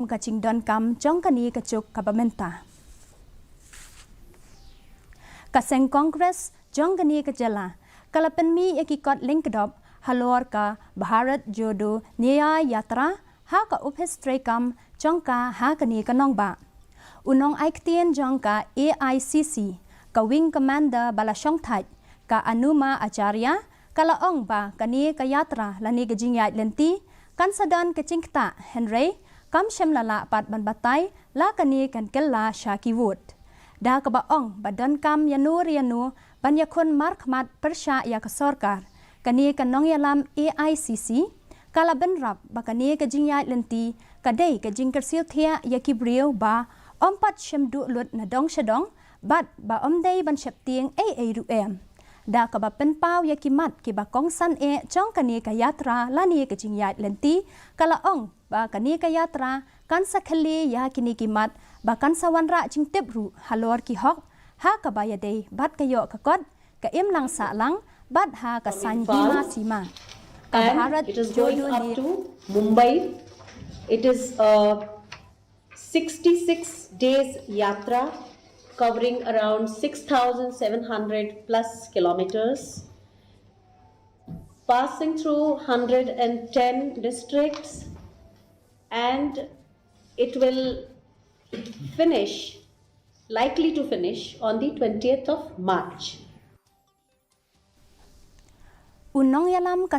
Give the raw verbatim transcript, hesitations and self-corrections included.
ka jingdonkam jong kane ka juk kaba mynta. Ka seng Congress jong kane ka jylla ka la pynmih ïa ki kot lyngkdop halor ka Bharat Jodo Nyay Yatra ha ka ophis treikam jong ka ha kane ka nongbah. U nongai ktien jong ka A I C C, ka wing commander ba la shongthait, ka Anuma Acharya, ka la ong ba kane ka yatra lane ka jingïaid lynti kan sa don ka jingktah, hynrei kam shym la lah pat ban batai la kane kan kylla sha ki vote. Da kaba ong ba donkam ïano re ïano ban ïakhun markhmat pyrshah ïa ka sorkar, kane ka nongïalam A I C C ka la bynrap ba kane ka jingïaid lynti ka dei ka jingkyrsiew thiah ïa ki briew ba ym pat shym duh lut na dong sha dong, bad ba ym dei ban sheptieng ei ei ruh em. Da kaba pynpaw ïa ki mat kiba kongsan eh jong kane ka yatra lane ka jingïaid lynti, ka la ong ba kane ka yatra kan sa khyllie ïa kine ki mat ba kan sa wanrah jingtip ruh halor ki hok ha kaba ïadei bad ka ïoh ka kot, ka imlang sahlang bad ha ka saiñ hima sima. Ka Bharat Jodo Nyay Yatra. It is a sixty-six days yatra covering around six thousand seven hundred plus kilometers, passing through one hundred and ten districts, and it will finish, likely to finish on the twentieth of March. U nongïalam ka